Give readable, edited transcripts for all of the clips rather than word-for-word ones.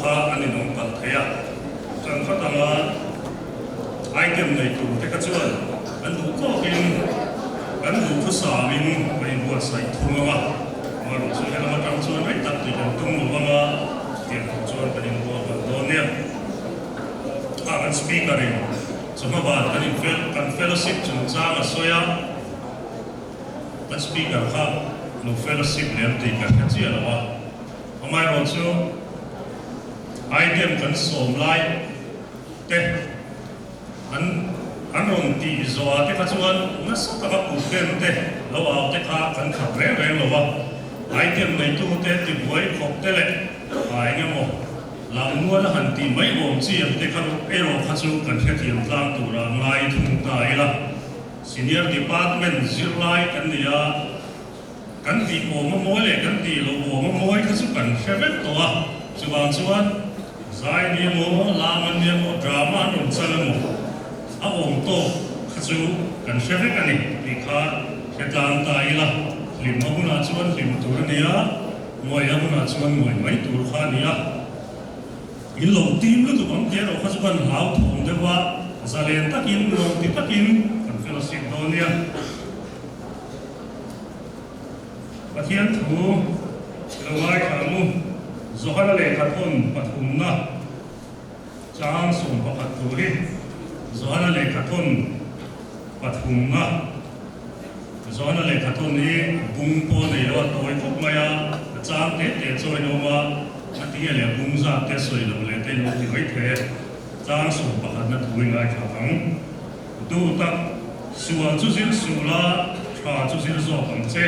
kha an inawm palh thei a, kan khat anga item nei tur te kha chuan kan duh tawkin kan duhthusamin a inbuatsaih thung ang a, amaherawhchu chu helam atang chuan rei tak tih kan tum lo vang a, tiang tur chuan kan inbuahman dawn nia. A kan speaker in chawhma van kan in kan fellowship chungchang a sawi a. Kan speaker kha lo fellowship lem tih ka hre chiah lo a, amaherawh chu item kan sawm lai te an an rawn tih zawh ah te kha chuan nasa taka kut pen te lo au te kha kan khap reng reng lo a, item neitu te tibuai khawp te leh a eng emaw lammual a han tih mai awm chi ang te kha erawh kha chu kan hrethiam tlang turah ngai thung ta ila. Senior Department zirlai kan ni a, kan tih awm a mawi leh kan tih loh awm a mawi kha chu kan hre vek tawh a, chuvang chuan zai ni emaw, lam an ni emaw, drama an rawn chal emaw a awm tawk kha chu kan hre vek a ni tih kha hre tlang ta ila, hlim a hunah chuan hlim tur a ni a, ngawi a hunah chuan ngawi mai tur kha a ni a. In lo tim lutuk ang tih erawh kha chu kan hlauthawm deuh a, zalen takin, nuam ti takin kan fellowship dawn nia. Pathian thu i lo ngaithla ang u, Johana lehkhathawn pathumna chang 11 thu hi Johana lehkhathawn pathumna Johana lehkhathawn hi bung pawh nei lo a tawi khawp mai a, a chang teh teh chaw in awm a. A ti a leh bung zat te sawi loh leh te lo ti mai thei e. Chang 11 na thu i ngaithla ang. Duh tak, sual chu zir suh la, tha chu zir zawk ang che.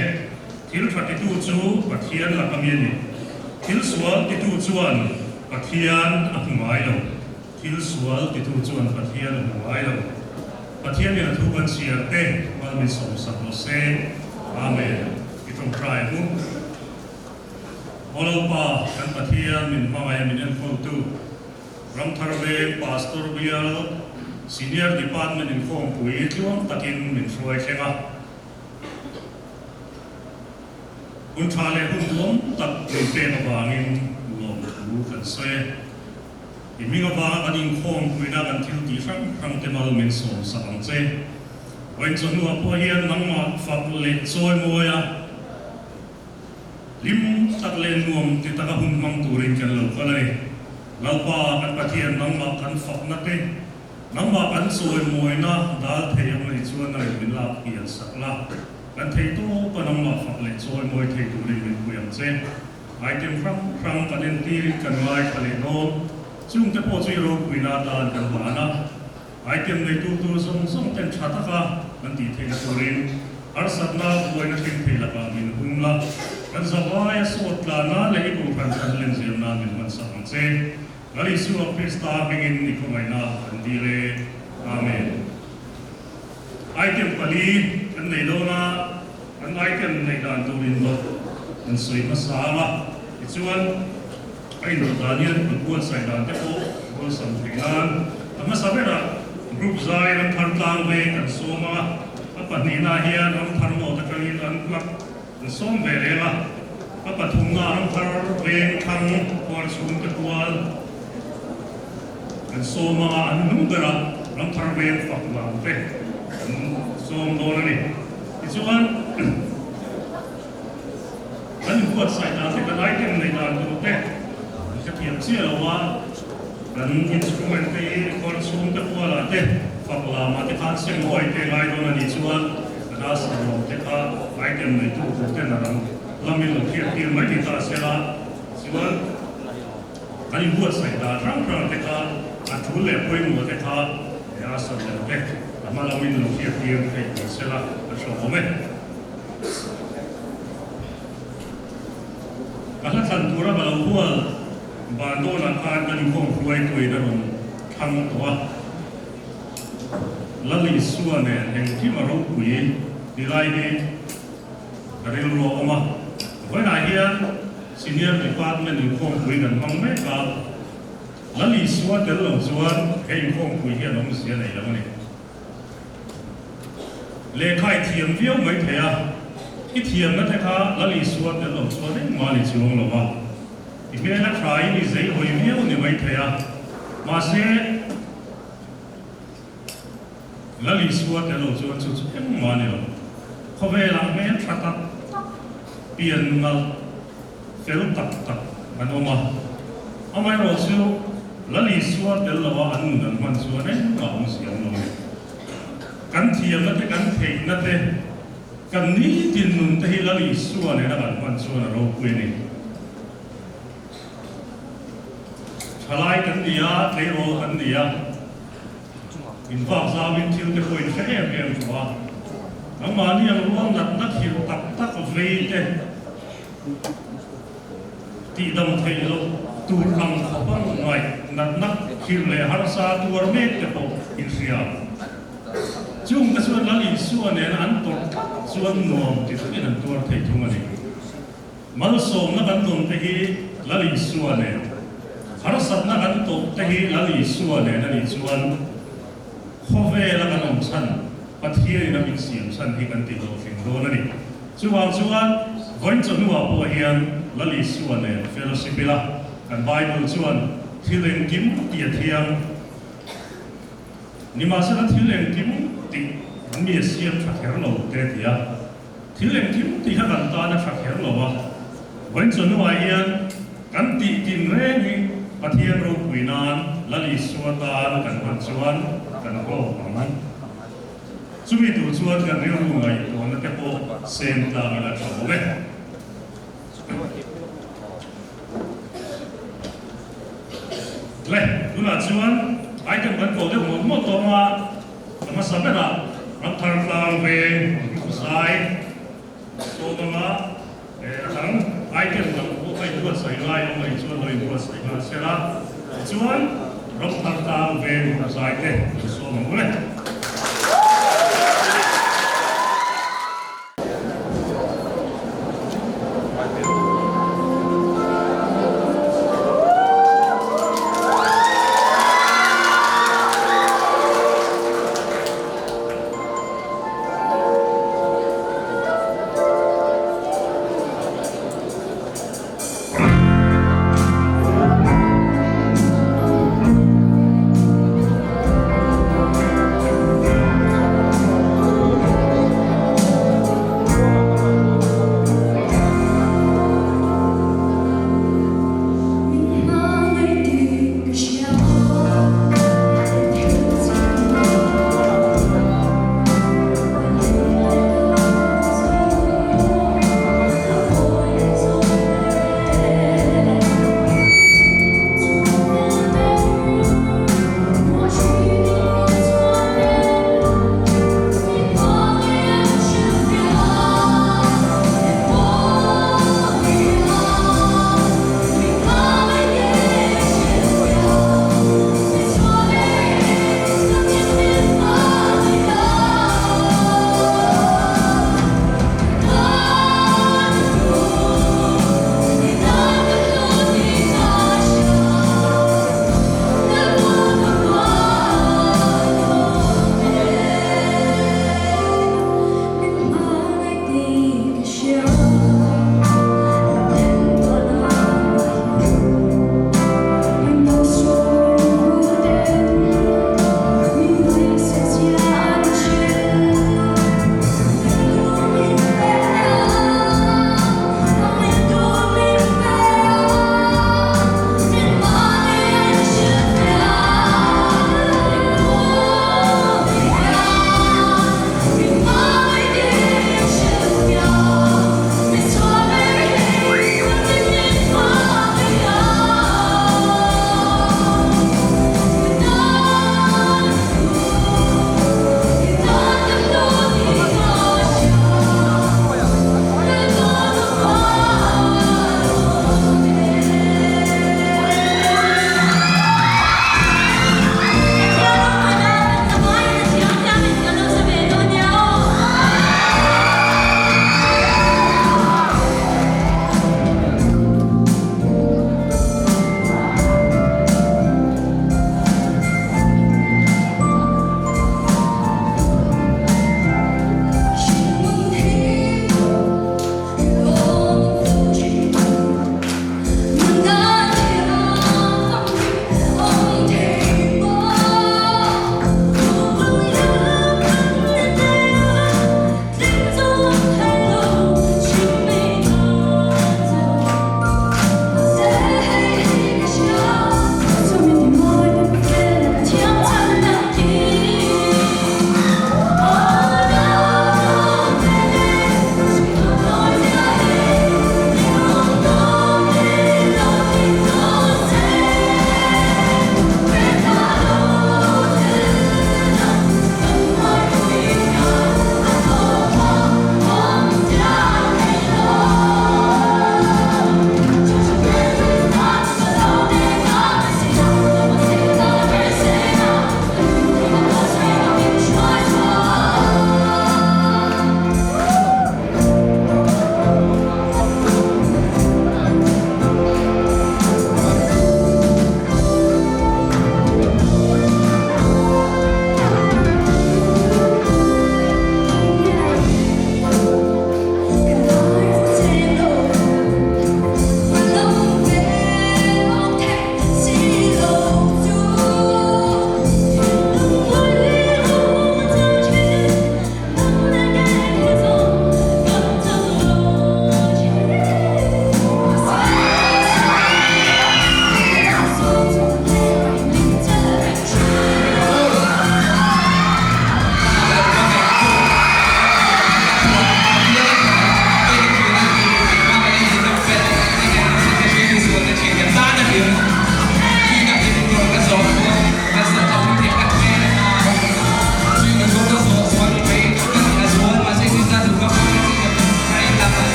Thil tha titu chu Pathian laka mi a ni. Thil sual titu chuan Pathian a hmu ngai lo. Thil sual titu chuan Pathian a hmu ngai lo. Pathianin a thu kan chhiar te mal min sawmsak rawh se. Amen. I tawngtai ang u. Aw Lalpa, kan Pathian min hmangaih a min enkawltu, Ramthar Veng Pastor Bial Senior Department inkhawmpui tluang takin min hruai thleng a. Hun tha leh hun duam tak min pek avangin lawmthu kan sawi e. I hming avanga kan inkhawmpuina kan thil tih hrang hrang te mal min sawmsak ang che. Vawiin chawhnuah pawh hian nangmah fak leh chawimawi a. Hlim tak leh nuam ti taka hun hmang turin kan lo kal a ni. Lalpa kan Pathian nangmah kan fakna te, nangmah kan chawimawina dal thei ang anih chuan a min lak pian sak la, kan thei tawpa nangmah fak leh chawimawi thei turin min pui ang che. Item hrang hrang kan entirin kan ngaithla leh dawn, chungte pawh chu i ropuina atan kan hlan a. Item neitu tur zawng zawng ten tha taka kan tih theihna turin harsatna buaina thleng thei lakah min hum la, kan zavaia sawt tlana leh i kohhran kan len zel nan min hmansak ang che. Lal Isua Krista hmingin i khawngaihna kan dil e. Amen. Item pali kan nei dawn a, kan item neih dan tur indawt kan sawi hmasa ang a, tichuan, A inrawh dan hian kut buatsaih dan te pawh awlsam theih nan a hmasa berah group zai ramthar tlang ve kan sawm a, a pahnihna hian ramthar mawt atangin an plug an sawm ve reng a, a pathumna ramthar veng thlang khuar chhung te kual kan sawm a, an hnung berah ramthar veng fak lam te kan sawm dawn a ni. Tichuan. Kan inbuatsaih dan te, kan item neih dan tur te an hrethiam chiah lo a, kan instrument te hi kawr chhung te kualah te, fak lamah te khan sem hawi te ngai dawn a nih chuan kan a sarlawm te kha item neitu tur ten a ram lamin lo hriat tir mai ni ta sela chuan kan inbuatsaih dan hrang hrang te kha a tul leh pawimawh te kha he a sarlawm te a hma lamin lo hriat tir theih ni sela a tha awm e. Ka hla thlan tura ka lo hual ban dawnah khan kan inkhawm hruaituin a rawn thlang tawh a. Lal Isua nen engkim a ropui ti lai hi ka rilru a awm a. Vawiinah hian Senior Department inkhawmpui kan hmang mek a, Lal Isua tel lo chuan he inkhawmpui hian awmzia nei lo a ni. Lehkha i thiam viau mai thei a, i thiamna te kha Lal Isua tel lo chuan engmah ni chuang lo a, i hmel a tha in i zei hawi viau Mahse, Lal Isua tel lo chuan chu chu engmah a ni lo. Khawvelah hmel tha tak tak, pian nalh fel tak tak an awm a. Amaherawh chu Lal Isua tel loa an nun an hman chuan engmah awm siam lo a ni. Kan thiamna te, kan theihna te, kan nitin nun te hi Lal Isua nena kan hman chuan a ropui a ni. Thalai kan ni a, tleirawl kan ni a. Invak zauin thil te pawh in hre em em tawh a, nangmahni ang rual natna thil tak tak vei te tihdam theih loh tur ang khawp a ngaih natna thil leh harsa tuar mek te pawh in hria. Chung te chuan Lal Isua nena an tawrh tlat chuan nuam ti takin an tuar thei thung a ni. Malsawmna kan tawn te hi Lal Isua nen, harsatna kan tawh te hi Lal Isua nen a nih chuan khawvela kan awm chhan, Pathianin a min siam chhan hi kan tihlawhtling dawn a ni. Chuvang chuan vawiin chawhnuah pawh hian Lal Isua nen fellowship ila, kan Bible chuan thil engkim tih a thiang. Nimahsela thil engkim tih mi a siam tha kher lo te ti a. Thil engkim tih kha kan tan a tha kher lo a, vawiin chawhnuah hian kan tih tin reng hi Pathian ropui nan Lal Isua tan kan hman chuan kan hlawk ang. Chumi tur chuan kan rilru ngaihtuahna te pawh seng tlang ila tha awm e. Le, tunah chuan item kan koh deuh mawt mawt tawh a. A hmasa berah Ramthar tlang veng zai sawm anga a dang item dang pawh ka inbuatsaih ngai awm anih chuan lo inbuatsaih nghal se la, tichuan Ramthar tlang veng zai te kan sawm ang u le.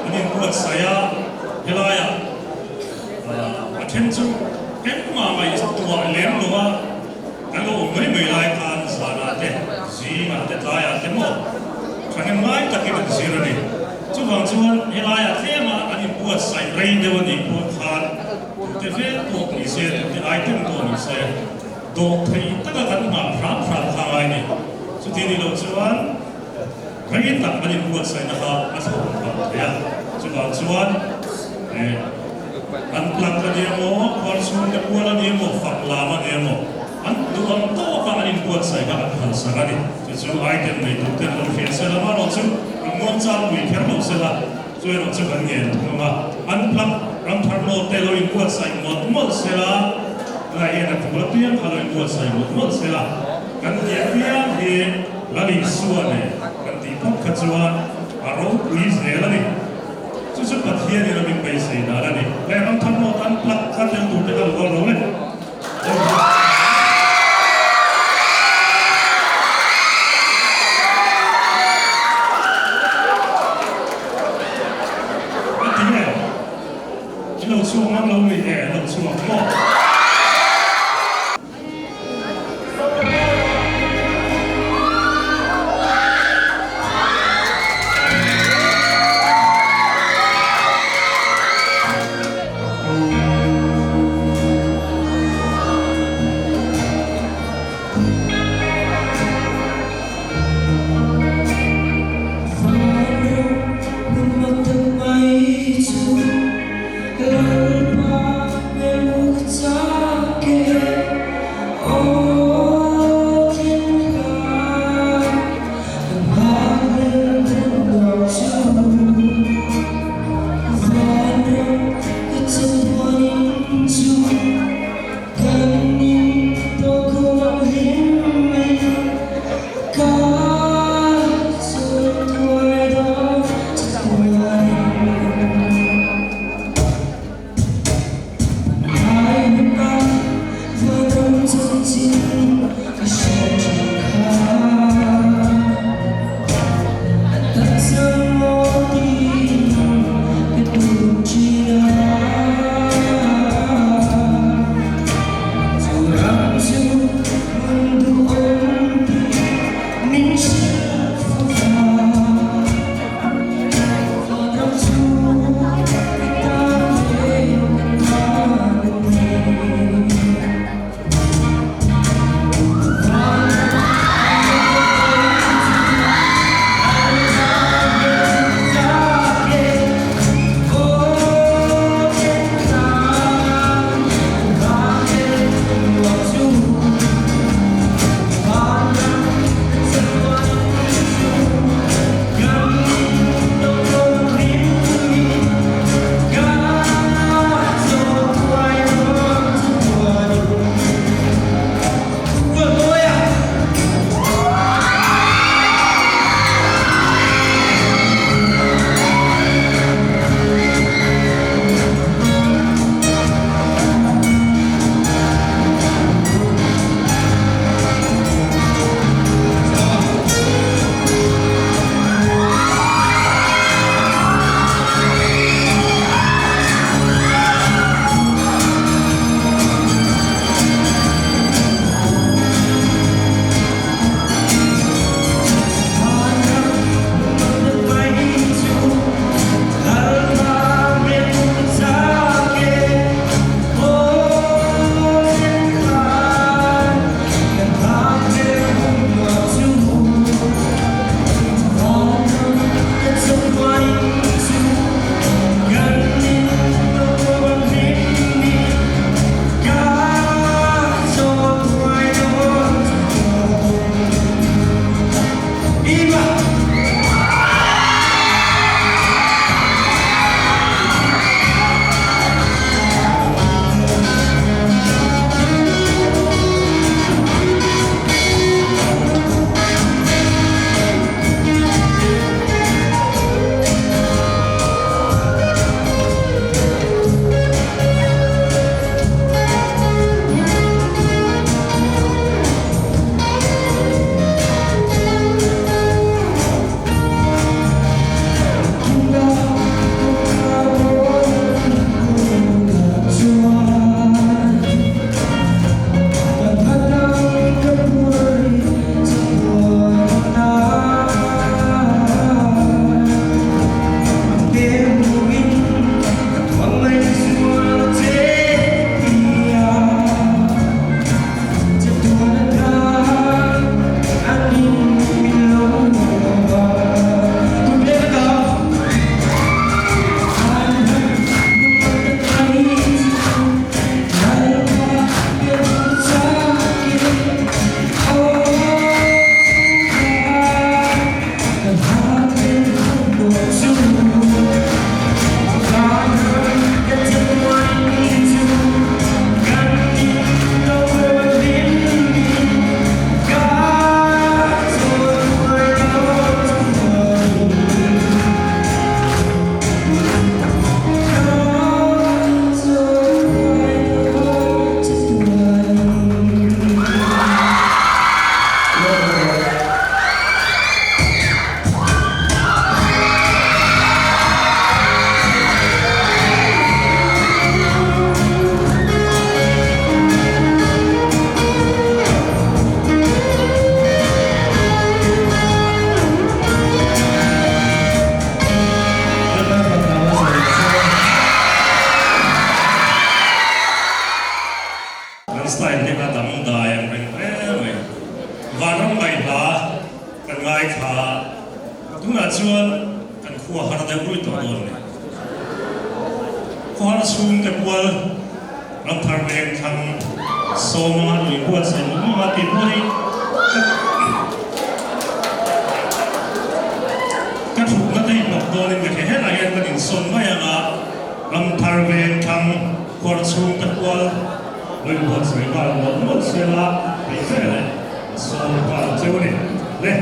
an inbuatsaih a, helaiah a then chu engmah ngaihtuah lem lo a kan lo awm mai mai lai khan zanah te, zingah te, tlaiah te maw thahnem ngai takin an zir a ni. Chuvang chuan helaiah tlema an inbuatsaih rei deuh a nih pawh khan tute vel pawh ni se, tute item pawh ni se, dawh theih taka kan nghah hram hram kha ngai ni. Chuti ni loh chuan rei tak an inbuatsaihna kha a thlawm phah thei a. Chuvang chuan eh an plug a ni emaw, khuar chhungte pual a ni emaw, fak lam a ni emaw, an duh ang tawka an inbuatsaih kha an phalsak a ni. Chu chu item nei tur ten lo hria sela, amaherawh chu an ngawn chang pui kher lo sela, chu erawh chu kan ngen thung a, an plug ram thar nawt te lo inbuatsaih mawlh mawlh sela, tunah hian a tul apiang kha lo inbuatsaih mawlh mawlh sela, kan tih apiang hi Lal Isua nen kan tih phawt kha chuan a ropui zel a ni. Chu chu Pathian in a min beisei dan a ni. Leh ram thar nawt an plug kha tel tur te kha lo kal ro le. A ti nge? I lo chhuak ngam lo mi e, lo chhuak maw? Khawhar chhungte pual Ramthar veng thlang sawma lui buatsaih mawng mawng a tih pawh hi ka thutna te hi hnawk dawnin ka hria. Helaiah hian kan insawn mai ang a, Ramthar veng thlang Khawhar chhungte pual lui buatsaih nghal mawlh mawlh sela peih vel e a sawm nghal cheu a ni. Le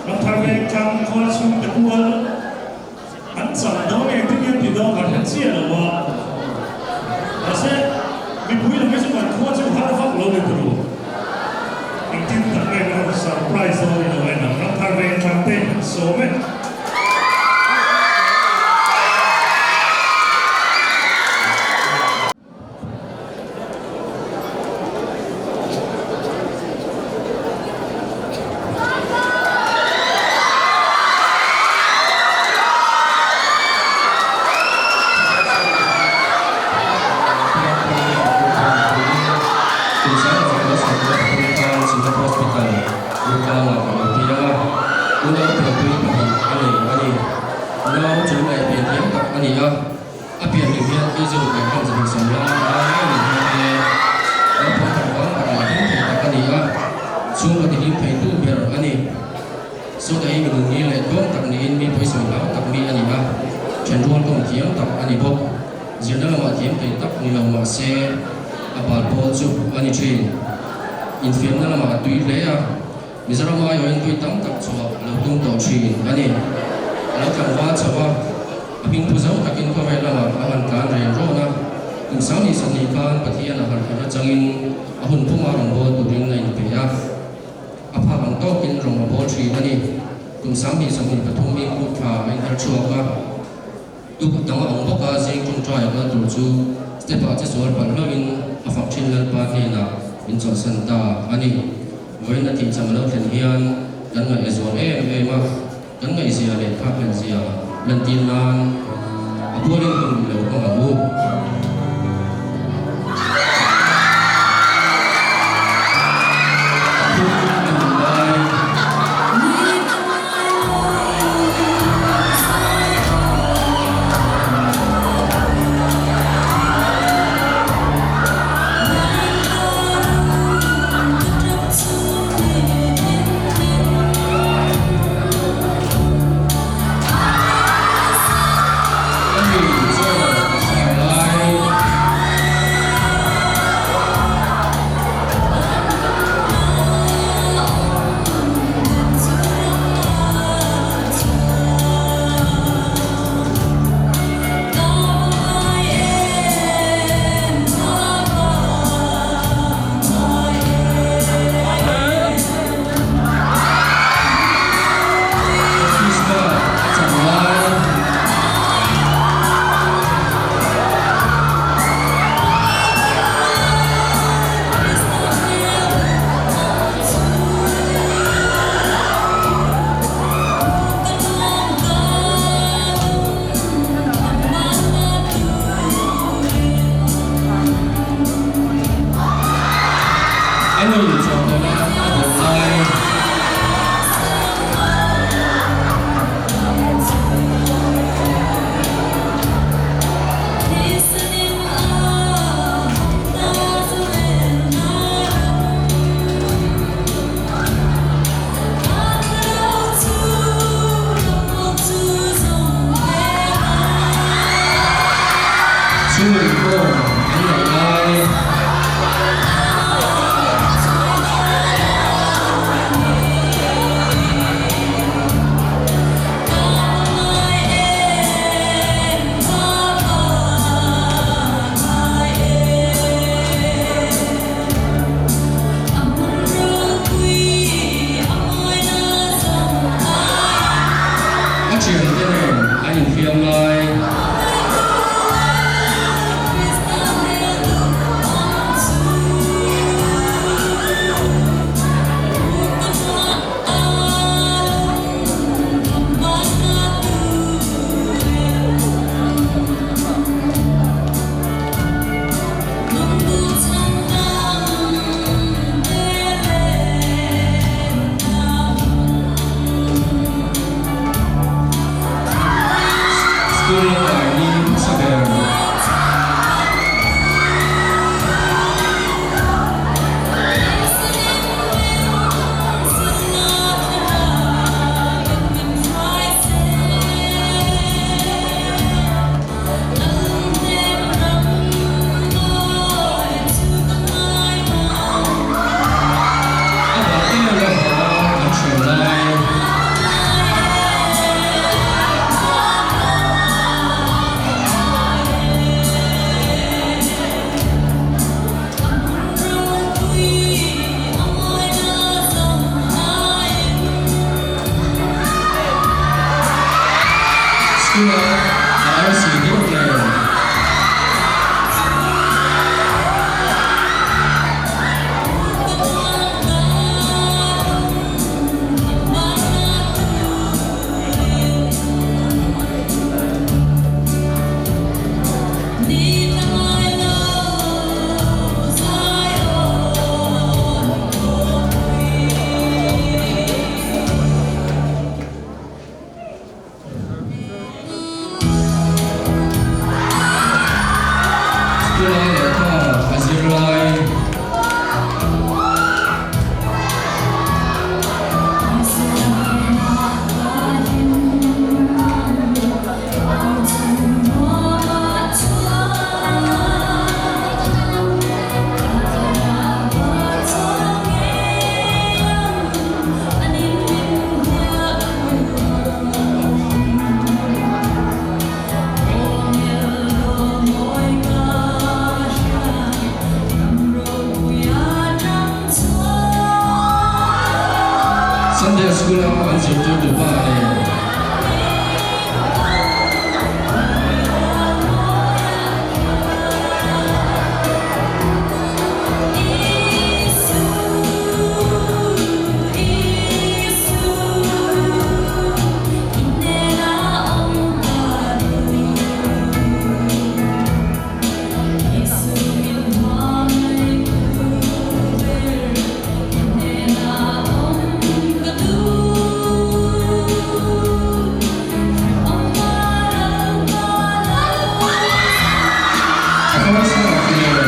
Ramthar veng thlang Khawhar chhungte pual An chak dawn nge engtin nge tih dawn kan hre chiah lo a, mahse mipui lam hi chu kan khua chu har vak lo ni turu. Engtin tak nge kan rawn surprise dawn i lo en ang, ram thar veng thlang te an sawm e. A pian hlim hian Keizu leh hman zahnih sawmla a lai a ni nghe nghe. Naupang tlangval tak leh hlim thei tak a ni a, chhungkaw ti hlim theitu ber a ni. Sawta hi mi nungi leh tlawm tak niin mi pawisawi hlau tak mi a ni a, thenrual kawm thiam tak a ni bawk. Zirna lamah thiam thei tak ni lo mah se a bal pawl chu a ni thin. Infiamna lamah a tui hle a. Mizoram aiawhin tui tam tak chhuah a lo tum tawh thin a ni. A lo tlangval chho a, a hmingphu zo takin khawvel lamah a han tlan reng rawn a. Kum sangni sawmhnih khan Pathian a harh harh atangin a hun puma rawn bawl turin a inpe a. A phak ang tawkin rawng a bawl thin a ni. Kum 2023 hmingput thla a inher chhuak a. Tuk dang a awm bawk a, zing tawngtai a kal tur chu step ah che sual palh hlauhin a fak thin Lalpa hnenah min chawlhsan ta a ni. Vawiin a tihcham a lo thlen hian kan ngaih a zual em em a, kan ngaihzia leh thlakhlelhzia lantir nan a pualin hun lo hmang ang u. Hun a hun lai. A ni chaw a hrai lai. Baptisma a cang lai. A ni chawhmeh a bawk lai. Chhung pawh an neih lai. A thiante nen an infiam lai. School a kai ni hmasa ber. School-a lehkha a zir lai. Sunday School-a an zirtirtu pa leh. A first na clear.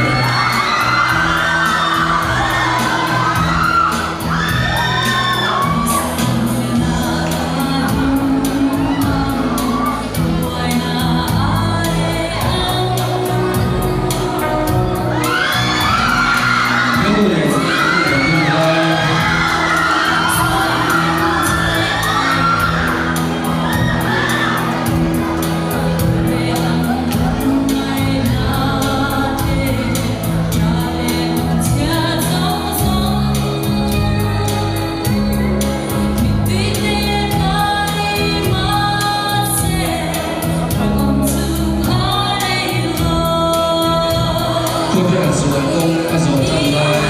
Ka nu leh ka nu lai. Khawvel sual kawng a zawh tan lai.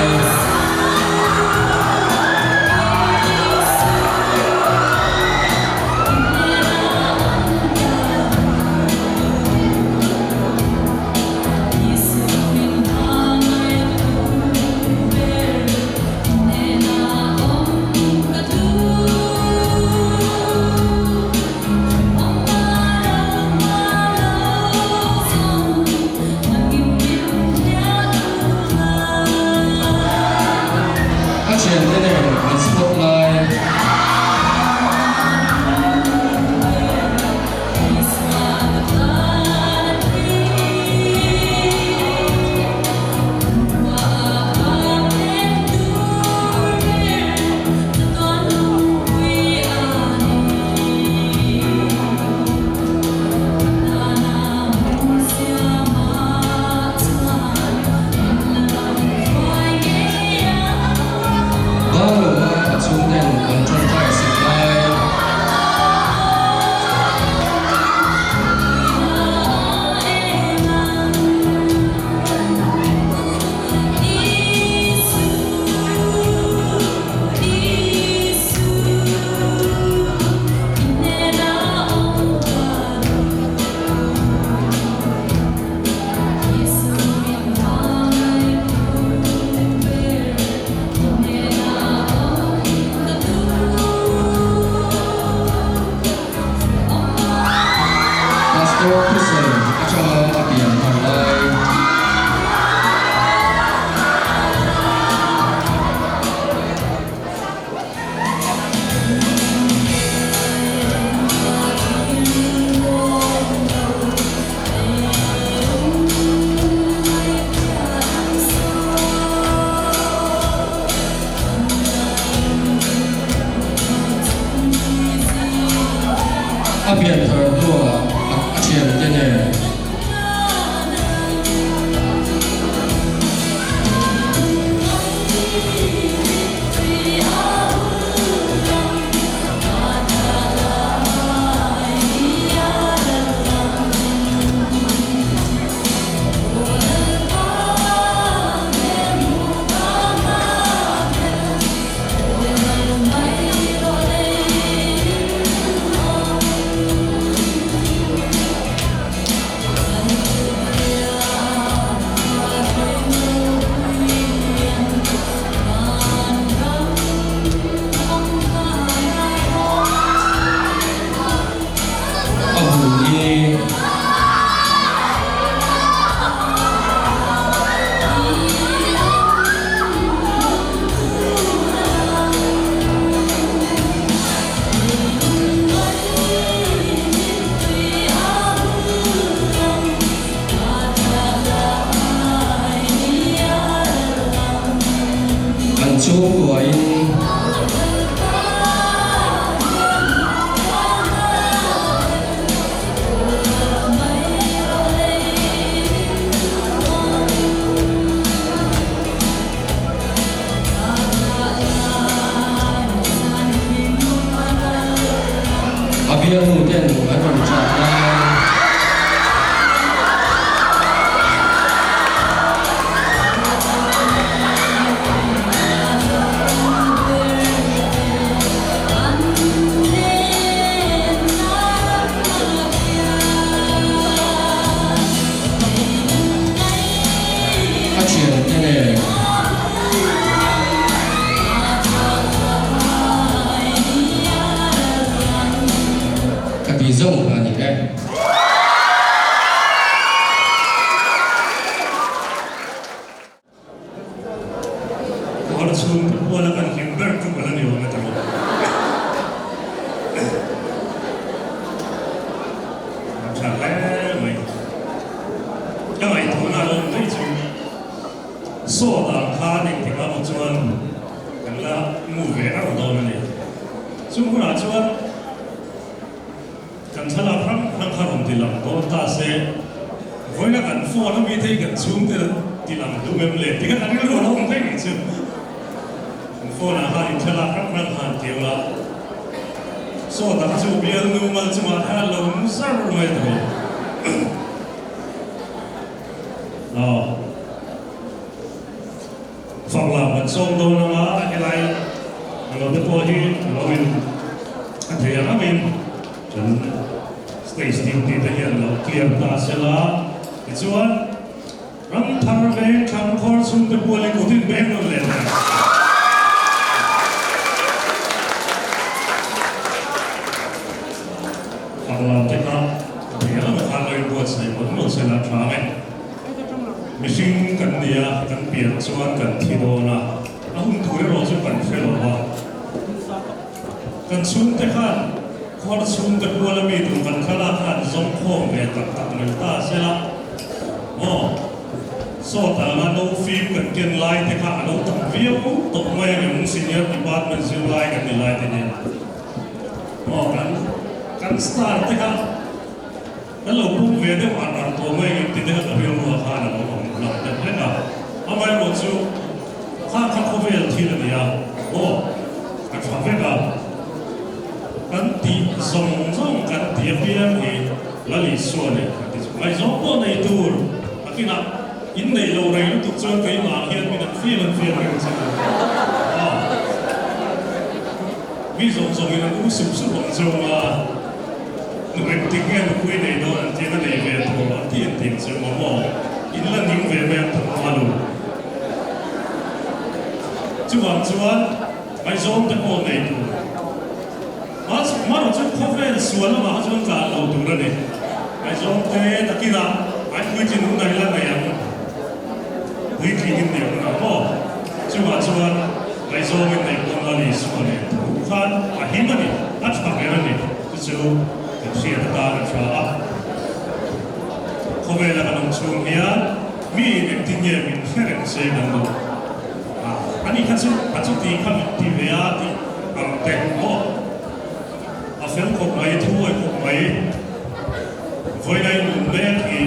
Sawtah khan engtikah maw chuan kan la mu ve arh dawn a ni. Chung hunah chuan kan thlalak hrang hrang kha rawn ti lang dawn ta se, vawiina kan phone a mi te hi kan chhungte ti lang duh em le ti kha kan rilru a lo awm reng ang chu. Kan phone ah khan inthlalak hrang hrang khan tiu la, sawtah chu bialnu mal chungah khan lo mu zar mai tawh. Aw. Fak lam kan sawm dawn anga helai alo te pawh hi alo in a thei ang angin kan stage duty te hian lo clear ta sela tichuan ram thar veng thlang khawr chhung te pualin kutin beng rawn leh ta. Fak lam te kha a thei ang ang khan lo inbuatsaih mawlh mawlh sela a tha ang e. Mihring kan ni a, kan pian chuan kan thi dawn a, a hun tur erawh chu kan hre lo a. Kan chhungte khan khuar chhungte kuala mi tur kan thlalak khan zawng khawm ve tak tak mai ta sela maw? Sawtah anga no fim kan ken lai te kha a lo tam viau tawh mai a ni, senior department zirlai kan ni lai te hian maw kan kan star te kha. Kan lo pum ve deuh ar ar tawh mai ngem ti te kha ka rilru ah khan a lo awm lang deuh hlek a. Amaherawh chu kha kha khawvel thil a ni a, aw ka tha vek a. Kan tih zawng zawng kan ti apiang hi Lal Isua nen kan ti chu ngaihzawng pawh nei tur a kinah in neih lo rei lutuk chuan keimah ah hian min an fiam an fiam reng che u a. Mi zawng zawng in an u sup sup ang chu a. Engtik nge nupui nei dawn an tia ka nei ve tawh an ti an tih chu maw maw in la ning ve mai ang thawk hma lo. Chuvang chuan ngaihzawng te pawh nei tur marawh chu khawvel sual lamah kha chuan tlan lo tur a ni. Ngaihzawng te takinah an puitling hun a ila nei ang puitling in nei hunah maw chuvah chuan ngaihzawng in neih pawn la ni sual leh tho khan a him a ni a tha ber a ni. Chu chu kan hriat atan a tha a. Khawvela kan awm chhung hian mi in engtin nge min hre reng se kan duh a, ani kha chu a chuti kha min ti ve a tih ang te maw? A fel khawp mai, thuawi khawp mai. Vawiinai nun mek hi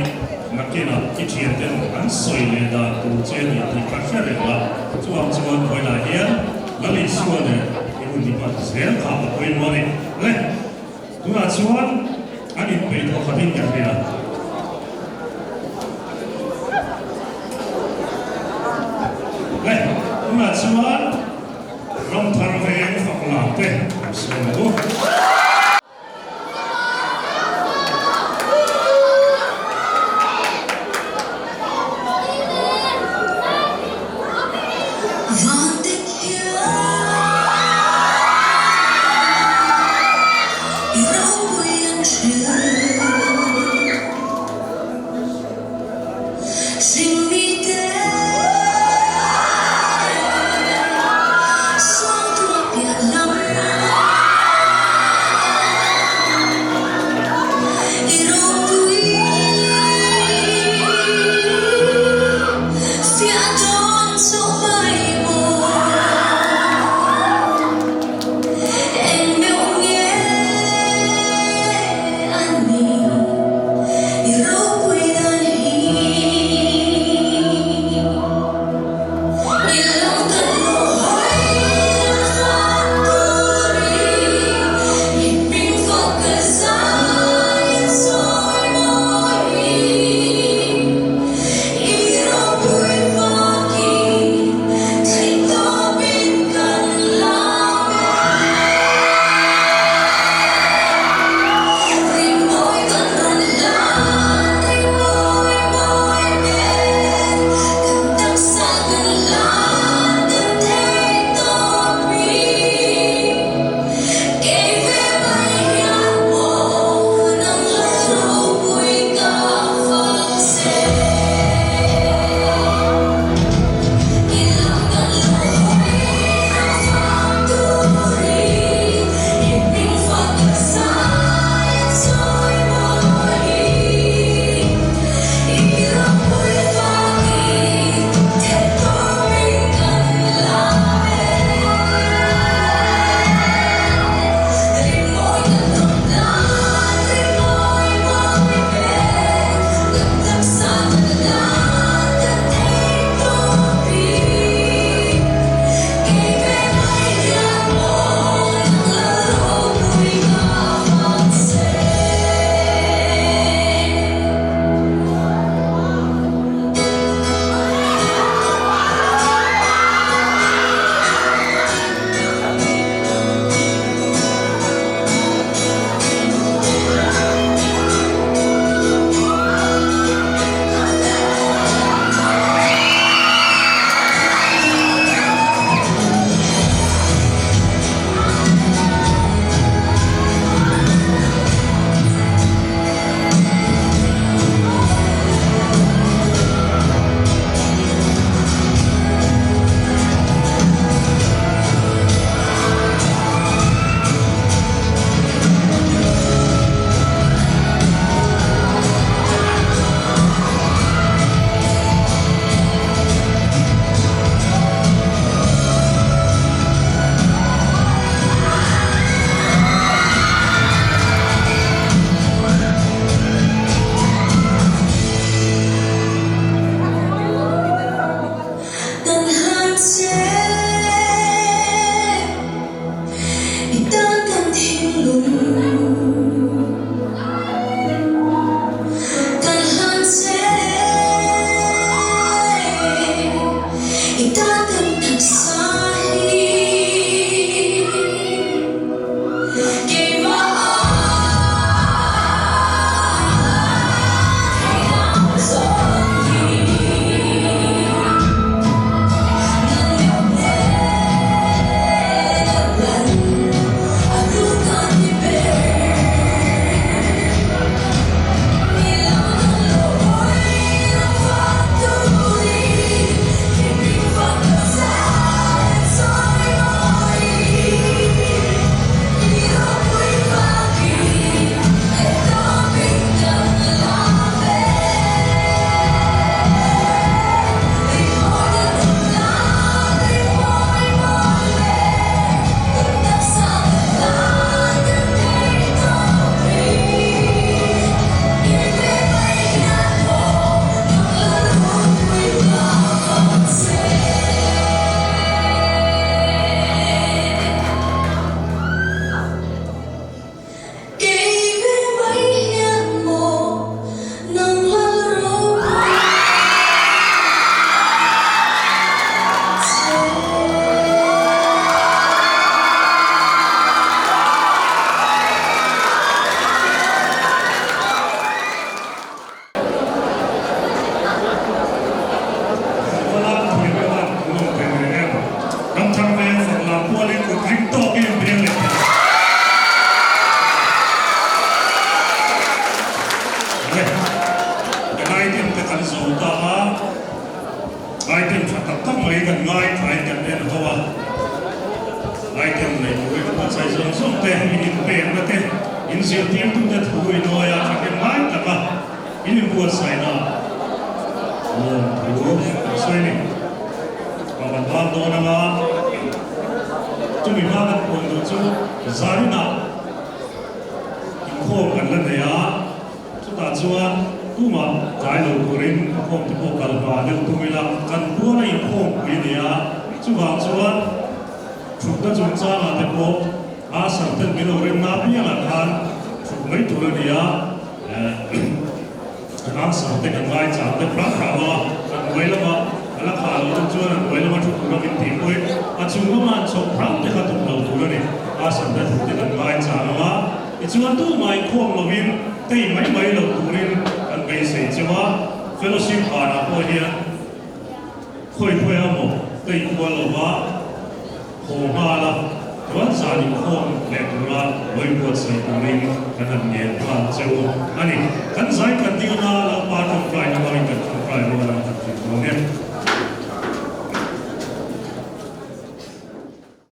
nakinah i thianten an sawi leh dan tur che a ni tih ka hre reng a, chuvang chuan vawiinah hian Lal Isua nen i hun i hman zel kha a pawimawh a ni. Le, tunah chuan an inpeih tawh khatin ka hria. Le, tunah chuan Ramthar veng fak lam te kan sawi ang u. Item tha tak tak mai kan ngaithlain kan en ho a, item nei turin a buatsaih zawng zawng te, in inpekna te, in zirtirtute thu inawi a thahnem ngai taka in inbuatsaihna lawm thu kan sawi a ni. Ka van bang dawn anga chumi hma kan puan duh chu zarinah inkhawm kan la nei a. Chutah chuan tumah tlai lo turin inkhawm te pawh kal hma deuh tum ila, kan buala inkhawm pui a ni a, chuvang chuan thutna chungchangah te pawh a sarten min lo remna apiangah khan thut mai tur a ni a, kan answer te kan ngaichang deuh hrang hrang a, an hnuai lama a la khah loh deuh chuan an hnuai lama thu tur a min tih pawhin a chung lama an chhawk hrang te kha tum lo tur a ni, answer te thut te kan ngaichang ang a. Tichuan tumah inkhawm lovin tei mai mai lo turin kan beisei cheu a, fellowship banah pawh hian khawi khawi a maw tei kual lova haw nghal a, chuan zan inkhawm leh tura vawi buatsaih turin kan han ngen nghal cheu a ni. Kan zai kan ding anga Lalpa tawngtaina hmangin kan thu.